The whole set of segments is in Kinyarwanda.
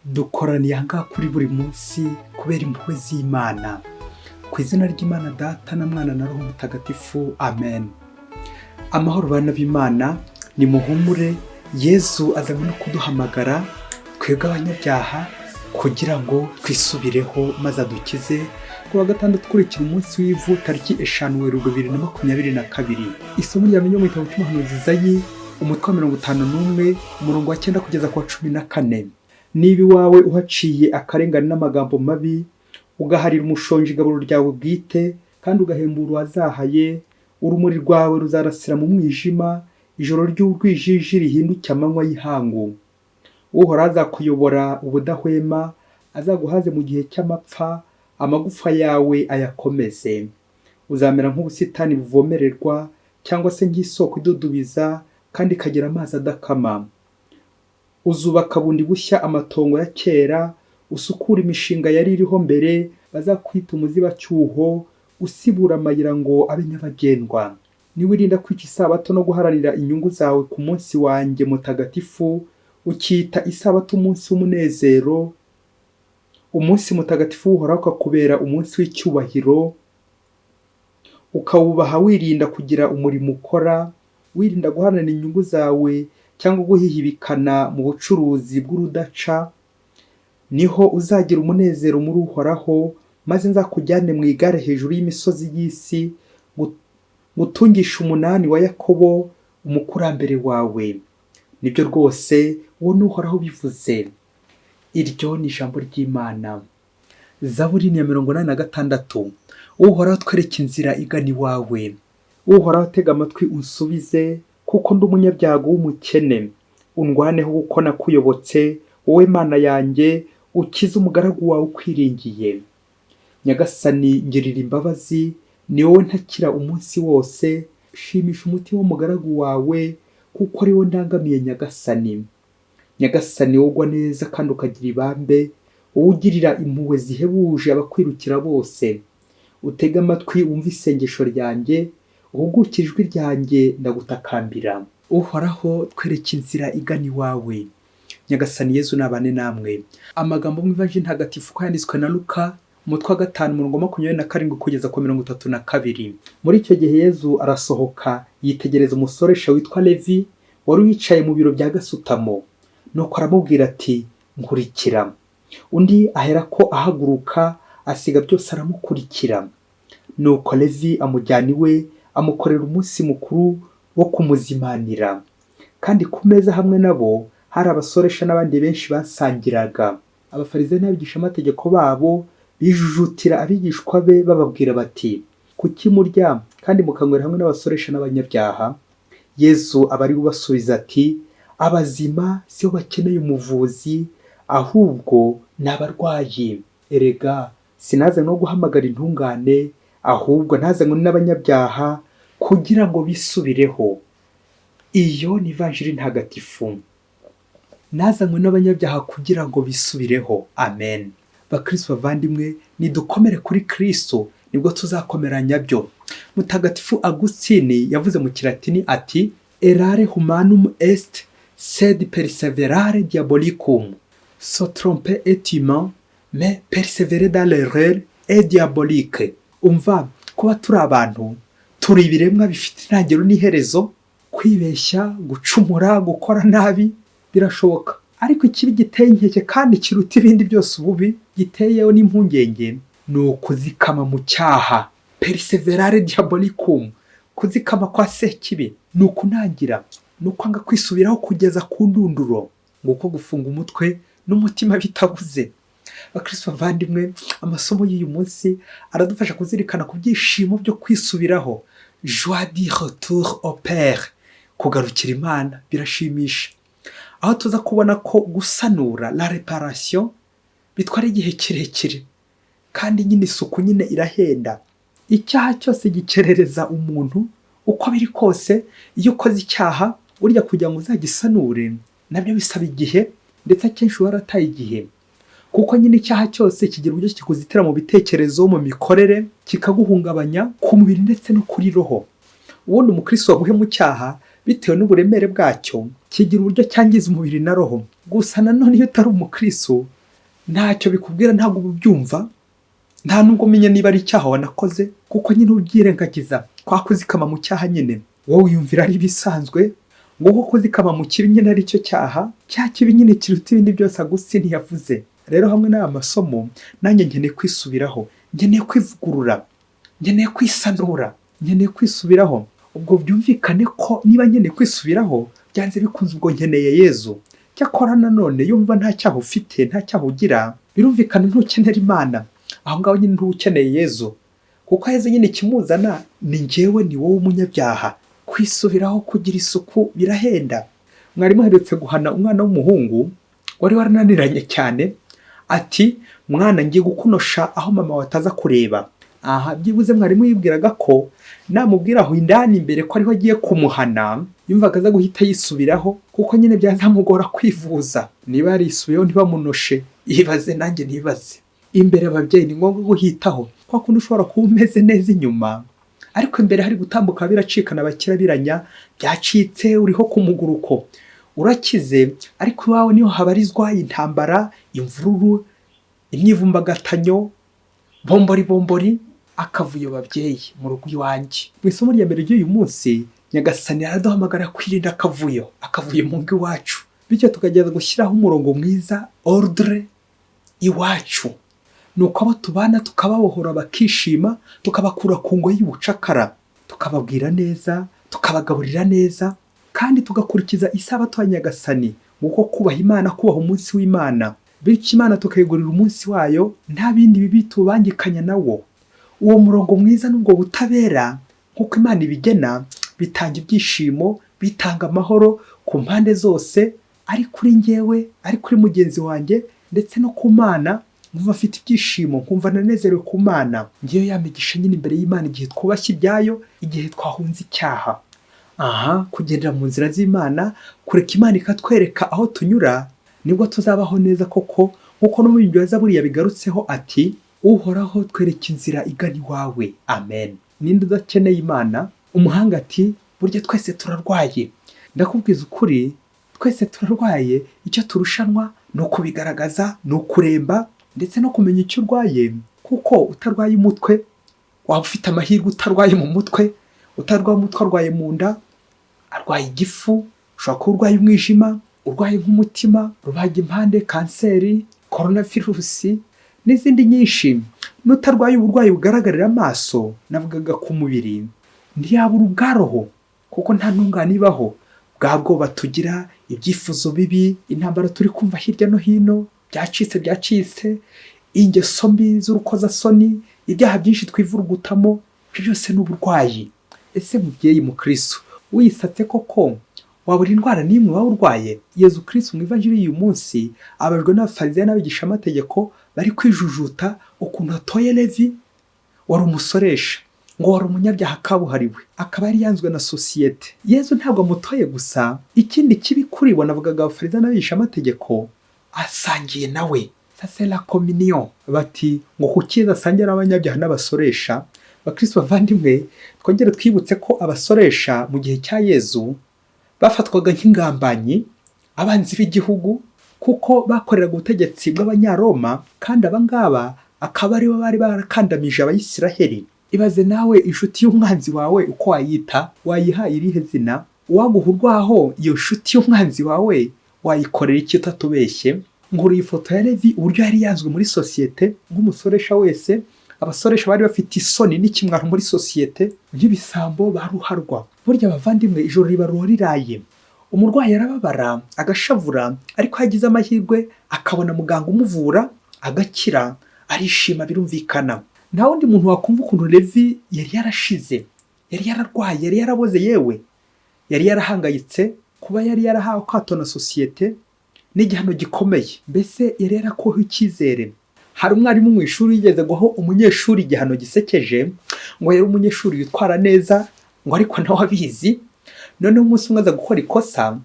Dukoraniye aha ngaha kuri buri munsi kubera impuhwe z'Imana. Ku izina ry'Imana Data na Mwana na Roho Mutagatifu, amen. Amahoro bana b'Imana, nimuhumure, Yezu azanywe no kuduhamagara twebwe abanyabyaha kugira ngo twisubireho maze adukize. Ku wa gatandatu ukurikira umunsi w'ivu, tariki 5 Werurwe 2022. Isomo rya mbere mu gitabo cy'umuhanuzi Izayi, umutwe wa 51, umurongo wa 9 kugeza ku wa 14. Niba iwawe uhaciye akarengane n'amagambo mabi, ugaharira umushonji igaburo ryawe bwite, kandi ugahembura uwazahaye, urumuri rwawe ruzarasira mu mwijima, ijoro ry'urwijiji rihinduke amanywa y'ihangu. Uhoraho azakuyobora ubudahwema, azaguhaze mu gihe cy'amapfa, amagufa yawe ayakomeze. Uzamera nk'ubusitani buvomererwa, cyangwa se nk'isoko idudubiza kandi ikagira amazi adakama. Uzubaka bundi bushya amatongo ya kera, usukure imishinga yari iriho mbere, bazakwita umuzibacyuho, usibura amayira ngo abe nyabagendwa. Niwirinda kwica isabato no guharanira inyungu zawe ku munsi wanjye mutagatifu, ukita isabato umunsi w'umunezero, umunsi mutagatifu w'Uhoraho ukakubera umunsi w'icyubahiro, ukawubaha wirinda kugira umurimo ukora, wirinda guharanira inyungu zawe cyangwa guhihibikana mu bucuruzi bw'urudaca, niho uzagira umunezero muri Uhoraho, maze nzakujyane mu igare hejuru y'imisozi y'isi, ngutungishe umunani wa Yakobo umukurambere wawe. Nibyo rwose, uwo ni Uhoraho ubivuze. Iryo ni ijambo ry'Imana. Zaburi ni iya 86. Uhoraho, twereke inzira igana iwawe. Uhoraho, tega amatwi unsubize, kuko ndi umunyabyago w'umukene. Undwaneho kuko nakuyobotse, wowe Mana yanjye, ukize umugaragu wawe ukwiringiye. Nyagasani, ngirira imbabazi, ni wowe ntakira umunsi wose, shimisha umutima w'umugaragu wawe, kuko ari wo ndangamiye Nyagasani. Nyagasani, wowe ugwa neza kandi ukagira ibambe, wowe ugirira impuhwe zihebuje abakwirukira bose. Utege amatwi wumve isengesho ryanjye, uhugukire ijwi ryanjye ndagutakambira. Uhoraho, twereke inzira igana iwawe. Nyagasani Yezu nabane namwe. Amagambo mu Ivanjiri ntagatifu uko yanditswe na Luka, umutwe wa 5, umurongo wa 27 kugeza ku 32. Muri icyo gihe Yezu arasohoka yitegereza umusoresha witwa Levi wari wicaye mu biro bya gasutamo. Nuko aramubwira ati: nkurikira. Undi aherako ahaguruka asiga byose aramukurikira. Nuko Levi amujyana iwe, amukorera umunsi mukuru wo kumuzimanira. Kandi ku meza hamwe nabo hari abasoresha n'abandi benshi basangiraga. Abafarisayo n'abigishamategeko babo bijujutira abigishwa be bababwira bati: kuki murya kandi mukanywera hamwe n'abasoresha n'abanyabyaha? Yezu aba ari we ubasubiza ati: abazima si bo bakeneye umuvuzi, ahubwo ni abarwayi. Erega sinazanywe no guhamagara intungane, ahubwo nazanywe n'abanyabyaha kugira ngo bisubireho. Iyo ni Ivanjiri ntagatifu. Nazanywe n'abanyabyaha kugira ngo bisubireho. Amen. Bakristo bavandimwe, nidukomere kuri Kristo, nibwo tuzakomera nyabyo. Mutagatifu Agustini yavuze mu Kilatini ati: errare humanum est, sed perseverare diabolicum. Se tromper est humain, mais persévérer dans l'erreur est diabolique. Umva, kuba turi abantu, turi ibiremwa bifite intangiriro n'iherezo. Kwibeshya, gucumura, gukora nabi birashoboka, ariko ikibi giteye inkeke kandi kiruta ibindi byose ububi, giteyeho n'impungenge, ni ukuzikama mu cyaha. Perseverare diabolicum, kuzikama kwa sekibi ni ukunangira, ni ukwanga kwisubiraho kugeza ku ndunduro, nguko gufunga umutwe n'umutima bitabuze. Bakristo bavandimwe, amasomo y'uyu munsi aradufasha kuzirikana ku byishimo byo kwisubiraho. Joie du retour au Père, kugarukira Imana birashimisha. Aho tuza kubona ko gusanura, la réparation, bitwara igihe kirekire, kandi nyine isuku nyine irahenda. Icyaha cyose gikerereza umuntu uko biri kose. Iyo ukoze icyaha, burya kugira ngo uzagisanure nabyo bisaba igihe, ndetse akenshi uba warataye igihe, kuko nyine icyaha cyose kigira uburyo kikuzitira mu bitekerezo, mu mikorere, kikaguhungabanya ku mubiri ndetse no kuri roho. Ubundi umukristo waguye mu cyaha, bitewe n'uburemere bwacyo, kigira uburyo cyangiza umubiri na roho. Gusa nanone iyo utari umukristo Ntacyo bikubwira, ntabwo uba ubyumva, nta nubwo umenya niba ari icyaha wanakoze, kuko nyine ubyirengagiza kwa kuzikama mu cyaha nyine. Wowe wiyumvira ari ibisanzwe, ngo kuko kuzikama mu kibi nyine ari cyo cyaha, cya kibi nyine kiruta ibindi byose Agusitini yavuze. Rero hamwe n'aya masomo, nanjye nkeneye kwisubiraho, nkeneye kwivugurura, nkeneye kwisanura, nkeneye kwisubiraho. Ubwo byumvikane ko niba nkeneye kwisubiraho, byanze bikunze ubwo nkeneye Yezu. Cyakora nanone iyo wumva nta cyaha ufite, nta cyaha ugira, birumvikana ntukenera Imana. Aho ngaho nyine ntuba ukeneye Yezu, kuko Yezu nyine ikimuzana ni njyewe, ni wowe umunyabyaha. Kwisubiraho, kugira isuku birahenda. Mwarimu aherutse guhana umwana w'umuhungu wari warananiranye cyane, ati mwana ngiye gukunosha aho mama wataza kureba. Aha byibuze mwarimu yibwiraga ko namubwira aho indani imbere ko ariho agiye kumuhana, yumvaga aza guhita yisubiraho, kuko nyine byazamugora kwivuza. Niba yarisubiyeho ntibamunoshe, ibaze nanjye nibaze. Imbere ababyeyi ni ngombwa guhitaho, kwa kundi ushobora kuba umeze neza inyuma, ariko imbere hari gutambuka biracikana, bakirabiranya, byacitse, uriho ku muguruko. Urakize, ariko iwawe niho habarizwa intambara, imvururu, imyivumbagatanyo, bombori bombori, akavuyo babyeyi mu rugo iwanjye. Mu isomo rya mbere ry'uyu munsi, Nyagasani araduhamagara kwirinda akavuyo, akavuyo mu ngo iwacu. Bityo tukagerageza gushyiraho umurongo mwiza, ordre iwacu. Nuko abo tubana tukababohora bakishima, tukabakura ku ngoyi y'ubucakara, tukababwira neza, tukabagaburira neza, kandi tugakurikiza isabato ya Nyagasani, nguko kubaha Imana, kubaha umunsi w'Imana. Bityo Imana tukayigurira umunsi wayo, nta bindi bibi tubangikanya nawo. Uwo murongo mwiza n'ubwo butabera, nk'uko Imana ibigena, bitanga ibyishimo, bitanga amahoro ku mpande zose, ari kuri njyewe, ari kuri mugenzi wanjye, ndetse no ku Mana. Nkumva mfite ibyishimo, nkumva nanezerewe ku Mana. Ngiyo ya migisha nyine imbere y'Imana igihe twubashye ibyayo, igihe twahunze icyaha. Aha kugendera mu nzira z'Imana, kureka Imana ikatwereka aho tunyura, nibwo tuzabaho neza koko, nk'uko n'umuririmbyi wa Zaburi yabigarutseho ati Uhoraho twereke inzira igana iwawe. Amen. Ninde udakeneye Imana? Umuhanga ati burya twese turarwaye. Ndakubwiza ukuri, twese turarwaye, icyo turushanwa ni ukubigaragaza, ni ukuremba, ndetse no kumenya icyo urwaye, kuko utarwaye umutwe waba ufite amahirwe. Utarwaye mu mutwe, utarwaye umutwe arwaye mu nda, arwaye igifu, ushobora kuba urwaye umwijima, urwaye nk'umutima, rubagimpande, kanseri, korona virusi n'izindi nyinshi. N'utarwaye uburwayi bugaragarira amaso, navugaga ku mubiri, ntiyabura ubwa roho, kuko nta ntungane ibaho. Bwa bwoba tugira, ibyifuzo bibi, intambara turi kumva hirya no hino, byacitse byacitse, ingeso mbi z'urukozasoni, ibyaha byinshi twivurugutamo, ibyo byose ni uburwayi. Ese mubyeyi mukristo, wisatse koko wabura indwara n'imwe waba urwaye? Yezu Kristo mu ivanjiri y'uyu munsi abajwe n'abafarisayo n'abigishamategeko bari kwijujuta ukuntu atoye Levi wari umusoresha, ngo wari umunyabyaha kabuhariwe, akaba yari yanzwe na sosiyete. Yezu ntabwo amutoye gusa, ikindi kibi kuri bo navugaga abafarisayo n'abigishamategeko, asangiye nawe. Ça c'est la communion. Bati ngo kuki Yezu asangira n'abanyabyaha n'abasoresha? Bakristo bavandimwe, twongere twibutse ko abasoresha mu gihe cya Yezu bafatwaga nk'ingambanyi, abanzi b'igihugu, kuko bakoreraga ubutegetsi bw'Abanyaroma, kandi abangaba akaba aribo bari barakandamije Abayisiraheli. Ibaze nawe inshuti y'umwanzi wawe uko wayita, wayiha irihe zina? Uwaguha urwaho iyo nshuti y'umwanzi wawe wayikorera iki utatubeshye? Nkuru iyi foto ya Levi, uburyo yari yanzwe muri sosiyete nk'umusoresha wese. Abasoresha bari bafite isoni n'ikimwaro muri sosiyete, nk'ibisambo ba ruharwa. Burya abavandimwe, ijoro riba riraye. Umurwayi arababara agashavura, ariko iyo agize amahirwe akabona muganga umuvura agakira, arishima, birumvikana. Nta wundi muntu wakumva ukuntu Levi yari yarashize, yari yararwaye, yari yaraboze, yewe yari yarahangayitse. Kuba yari yarahawe akato na sosiyete n'igihano gikomeye, mbese yari yarakuweho icyizere. Hari umwarimu mu ishuri yigeze guha umunyeshuri igihano gisekeje, ngo yari umunyeshuri witwara neza, ngo ariko nawe abizi. Noneho umunsi umwe aza gukora ikosa,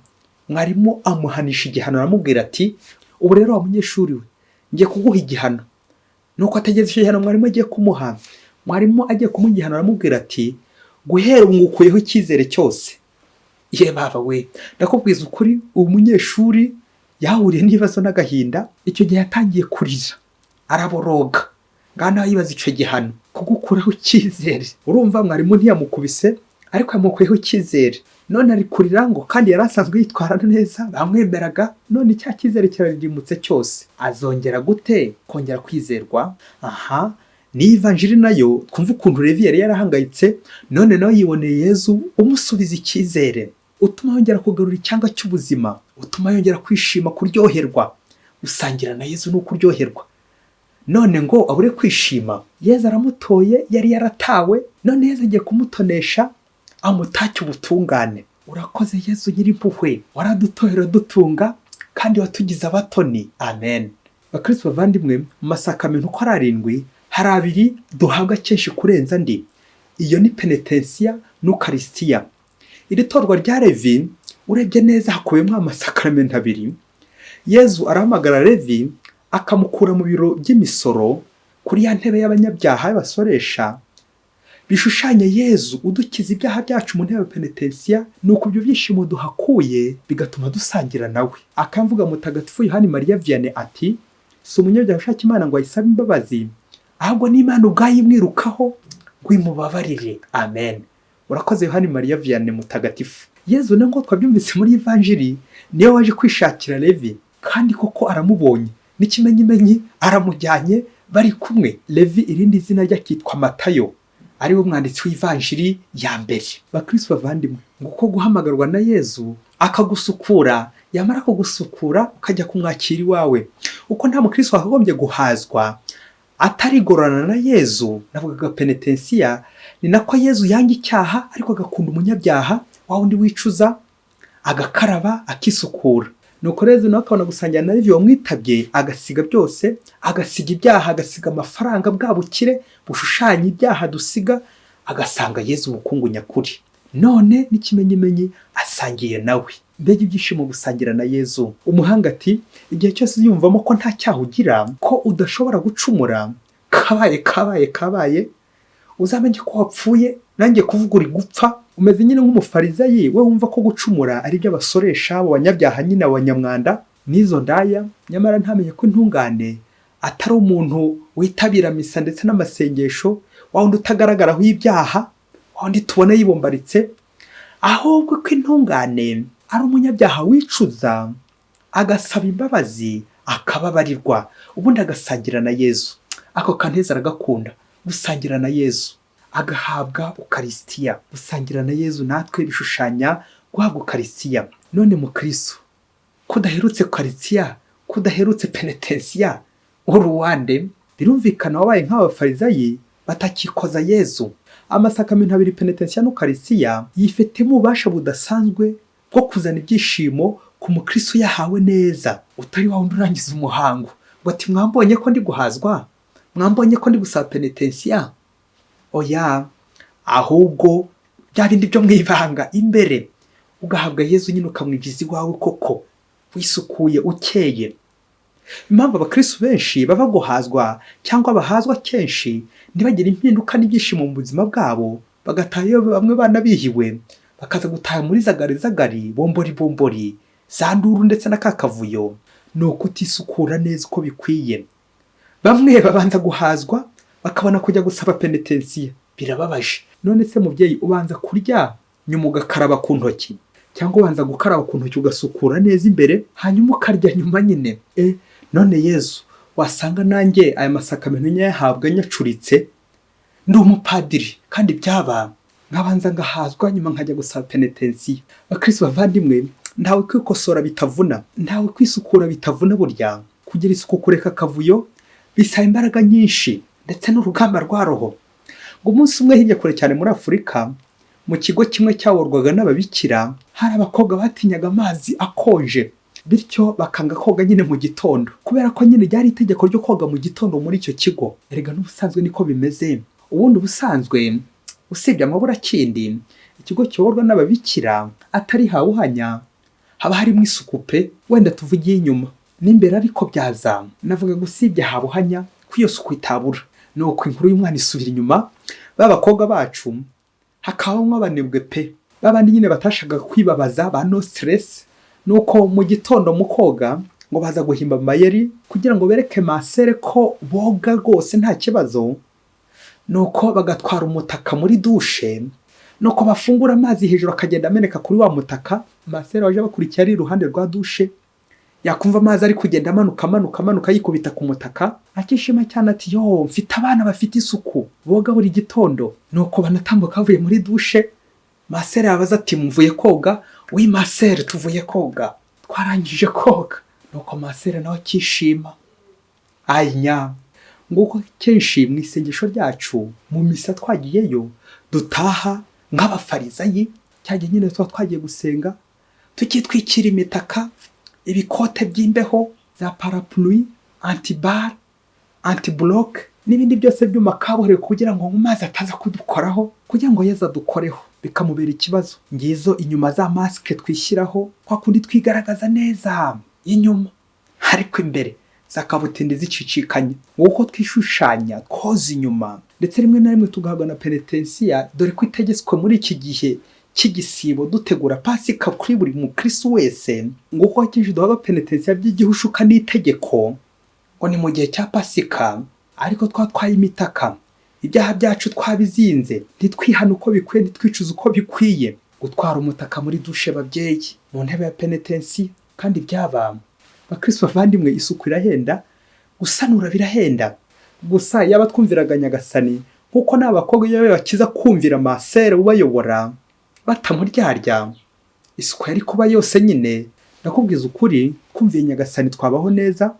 mwarimu amuhanisha igihano, aramubwira ati ubu rero wa munyeshuri we, ngiye kuguha igihano. Nuko ategereza icyo gihano mwarimu agiye kumuha. Mwarimu agiye kumuha igihano, aramubwira ati guhera ubu ngukuyeho icyizere cyose. Ye baba we, ndakubwiza ukuri, uwo munyeshuri Yahuriye n'ibibazo n'agahinda. Icyo gihe yatangiye kurira, araboroga. Ngaho nawe yibaza icyo gihano, kugukuraho icyizere. Urumva, mwarimu ntiyamukubise, ariko yamukuyeho icyizere. None ari kurira ngo kandi yari asanzwe yitwara neza, bamwemeraga, none cya cyizere kiraririmutse cyose. Azongera gute kongera kwizerwa? Aha ni ivanjiri nayo twumva ukuntu Levi yari yarahangayitse, none nawe yiboneye Yezu umusubiza icyizere, utuma yongera kugarura icyanga cy'ubuzima, utuma yongera kwishima, kuryoherwa. Gusangira na Yezu ni ukuryoherwa. None ngo abure kwishima? Yezu aramutoye, yari yaratawe, none Yezu agiye kumutonesha, amutake ubutungane. Urakoze Yezu nyir'impuhwe, waradutoye, uradutunga, kandi watugize abatoni. Amen. Bakristo bavandimwe, mu masakamento uko ari arindwi, hari abiri duhabwa kenshi kurenza andi. Iyo ni penetensiya n'ukarisitiya. Iri torwa rya Levi, urebye neza hakubiyemo amasakaramentu abiri. Yezu arahamagara Levi, akamukura mu biro by'imisoro, kuri ya ntebe y'abanyabyaha y'abasoresha, bishushanya Yezu udukiza ibyaha byacu mu ntebe ya penetensiya. Ni uko ibyo byishimo duhakuye bigatuma dusangira nawe. Akamvuga Mutagatifu Yohani Mariya Vianney ati: "Si umunyabyaha ushaka Imana ngo ayisabe imbabazi, ahubwo n'Imana ubwayo imwirukaho ngo imubabarire." Amen. Urakoze Yohani Mariya Vianney mutagatifu. Yezu nawe, nk'uko twabyumvise muri ivanjiri, niwe waje kwishakira Levi, kandi koko aramubonye, n'ikimenyimenyi aramujyanye, bari kumwe. Levi, irindi zina rye akitwa Matayo, ariwe mwanditsi w'ivanjiri ya mbere. Bakristo bavandimwe, ngo uko guhamagarwa na Yezu akagusukura, yamara kugusukura ukajya kumwakira iwawe. Uko nta mukristo wakagombye guhazwa atarigororana na Yezu, navugaga penetensiya, ni nako Yezu yanga icyaha ariko agakunda umunyabyaha wa wundi wicuza, agakaraba, akisukura. Nuko rero nawe akabona gusangira na Levi wamwitabye, agasiga byose, agasiga ibyaha, agasiga amafaranga, bwa bukire bushushanya ibyaha dusiga, agasanga Yezu ubukungu nyakuri. None n'ikimenyimenyi asangiye nawe. Mbega ibyishimo gusangira na Yezu! Umuhanga ati: "Igihe cyose uziyumvamo ko nta cyaha ugira, ko udashobora gucumura, kabaye, kabaye, kabaye, uzamenye ko wapfuye." Nanjye kuvuga uri gupfa. Umeze nyine nk'umufarizayi, we wumva ko gucumura ari ibyo abasoresha, abo banyabyaha nyine, abanyamwanda n'izo ndaya, nyamara ntamenye ko intungane atari umuntu witabira misa ndetse n'amasengesho, wa wundi utagaragaraho ibyaha, wa wundi tubona yibombaritse, ahubwo ko intungane ari umunyabyaha wicuza, agasaba imbabazi, akababarirwa, ubundi agasangira na Yezu. Ako kantu Yezu aragakunda, gusangira na Yezu, agahabwa ukarisitiya. Gusangira na Yezu natwe bishushanya guhabwa ukarisitiya. None mukristo, ko udaherutse ukarisitiya, ko udaherutse penetensiya, uruwande? Birumvikana wabaye nk'abafarizayi batakikoza Yezu. Amasakamento abiri, penetensiya n'ukarisitiya, yifitemo ububasha budasanzwe bwo kuzana ibyishimo ku mukristo yahawe neza, utari wa wundi urangiza umuhango ngo ati: "Mwambonye ko ndi guhazwa? Mwambonye ko ndi gusaba penetensiya?" Oya, ahubwo bya bindi byo mu ibanga imbere, ugahabwa Yezu nyine, ukamwinjiza iwawe koko wisukuye, ukeye. Impamvu abakristo benshi baba guhazwa cyangwa bahazwa kenshi ntibagire impinduka n'ibyishimo mu buzima bwabo, bagataha iyo bamwe banabihiwe, bakaza gutaha muri zagari zagari, bombori bombori, za nduru ndetse na kakavuyo, ni ukutisukura neza uko bikwiye. Bamwe babanza guhazwa, bakabona kujya gusaba penetensiya. Birababaje. None se mubyeyi, ubanza kurya nyuma ugakaraba ku ntoki, cyangwa ubanza gukaraba ku ntoki, ugasukura neza imbere, hanyuma ukarya nyuma nyine? None Yezu, wasanga nanjye aya masakamento nyayahabwa nyacuritse, ndi umupadiri, kandi byaba nkabanza ngahazwa, nyuma nkajya gusaba penetensiya. Bakristo bavandimwe, ntawe kwikosora bitavuna, ntawe kwisukura bitavuna. Burya kugira isuku, kureka akavuyo, bisaba imbaraga nyinshi ndetse n'urugamba rwa roho. Ngo umunsi umwe, hirya kure cyane muri Afurika, mu kigo kimwe cyayoborwaga n'ababikira, hari abakobwa batinyaga amazi akonje, bityo bakanga koga nyine mu gitondo, kubera ko nyine ryari itegeko ryo koga mu gitondo muri icyo kigo. Erega n'ubusanzwe niko bimeze. Ubundi ubusanzwe, usibye amaburakindi, ikigo kiyoborwa n'ababikira atari hawuhanya haba harimo isuku pe. Wenda tuvugiye inyuma n'imbere ariko byaza, navuga usibye habuhanya ko iyo suku itabura. Nuko inkuru y'umwana isubira inyuma. Ba bakobwa bacu hakabamo abanebwe pe, babandi nyine batashakaga kwibabaza, ba no stress. Nuko mu gitondo mu koga ngo baza guhimba amayeri kugira ngo bereke masere ko boga rwose nta kibazo. Nuko bagatwara umutaka muri dushe, nuko bafungura amazi hejuru akagenda ameneka kuri wa mutaka. Masere waje bakurikiye ari iruhande rwa dushe, yakumva amazi ari kugenda amanuka amanuka amanuka yikubita ku mutaka, akishima cyane ati: "Yo, mfite abana bafite isuku, boga buri gitondo." Nuko banatambuka bavuye muri dushe, masere yabaza ati: "Mvuye koga?" "Oui masere, tuvuye koga, twarangije koga." Nuko masere nawe akishima. Ayinya, nguko kenshi mu isengesho ryacu, mu misa twagiyeyo, dutaha nk'abafarizayi. Cyagihe nyine tuba twagiye gusenga tukitwikira imitaka, ibikote by'imbeho, za parapluie, anti-balles, anti-bloc n'ibindi byose byuma kabuhariwe kugira ngo mu mazi ataza kudukoraho, kugira ngo Yezu adukoreho bikamubera ikibazo. Ngizo inyuma za masque twishyiraho, kwa kundi twigaragaza neza inyuma, ariko imbere za kabutindi zicicikanye. Nguko twishushanya twoza inyuma, ndetse rimwe na rimwe tugahabwa na penetensiya, dore ko itegetswe muri iki gihe cy'igisibo dutegura Pasika kuri buri mukristo wese. Nguko akenshi duhabwa penetensiya by'igihushuka n'itegeko ngo ni mu gihe cya Pasika, ariko twatwaye imitaka, ibyaha byacu twabizinze, ntitwihane uko bikwiye, ntitwicuze uko bikwiye. Gutwara umutaka muri dushe, babyeyi, mu ntebe ya penetensiya. Kandi byaba, bakristo bavandimwe, isuku irahenda, gusanura birahenda. Gusa yaba twumviraga Nyagasani nk'uko n'abakobwa iyo bakiza kumvira masere ubayobora batamuryarya, isuku yari kuba yose nyine. Ndakubwiza ukuri, twumviye Nyagasani twabaho neza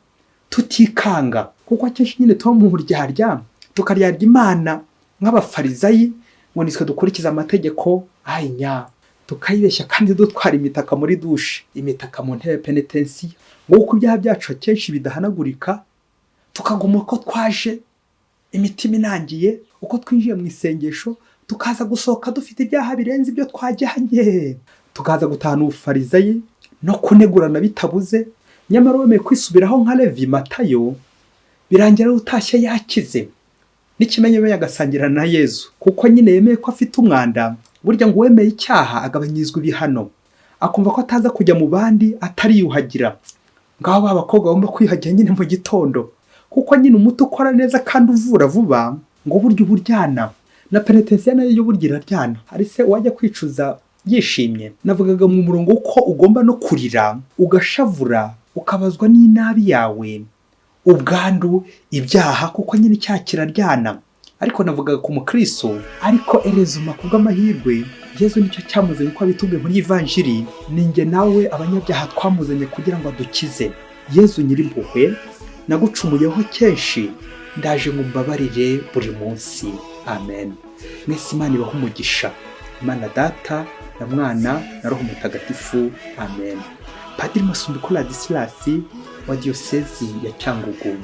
tutikanga, kuko akenshi nyine tuba mu buryarya, tukaryarya Imana nk'abafarizayi ngo nitwe dukurikiza amategeko. Ayinya, tukayibeshya kandi dutwara imitaka muri dushe, imitaka mu ntebe penetensiya. Nguko ibyaha byacu akenshi bidahanagurika, tukaguma uko twaje, imitima inangiye, uko twinjiye mu isengesho, tukaza gusohoka dufite ibyaha birenze ibyo twajyanye, tukaza gutahana ubufarizayi no kunegurana bitabuze. Nyamara wemeye kwisubiraho nka Levi Matayo, birangira utashye yakize, n'ikimenyamenya agasangira na Yezu, kuko nyine yemeye ko afite umwanda. Burya ngo uwemeye icyaha agabanyirizwa ibihano, akumva ko ataza kujya mu bandi atariyuhagira. Ngaho ba bakobwa bagomba kwiyuhagira nyine mu gitondo, kuko nyine umuti ukora neza kandi uvura vuba ngo burya uba uryana na penetensiya nayo burya iraryana. Hari se uwajya kwicuza yishimye? Navugaga mu murongo ko ugomba no kurira, ugashavura, ukabazwa n'inabi yawe, ubwandu, ibyaha, kuko nyine icyaha kiraryana. Ariko navugaga ku mukristo. Ariko erezuma, ku bw'amahirwe, Yezu nicyo cyamuzanye, uko abitubwiye muri Ivanjiri. Ni njye nawe abanyabyaha twamuzanye kugira ngo adukize. Yezu Nyirimpuhwe, nagucumuyeho kenshi, ndaje ngo mbabarire buri munsi. Amen. Mwese Imana ibahe umugisha, Imana Data na Mwana na Roho Mutagatifu. Amen. Padiri Masumbuko Ladislas wa Diyosezi ya Cyangugu.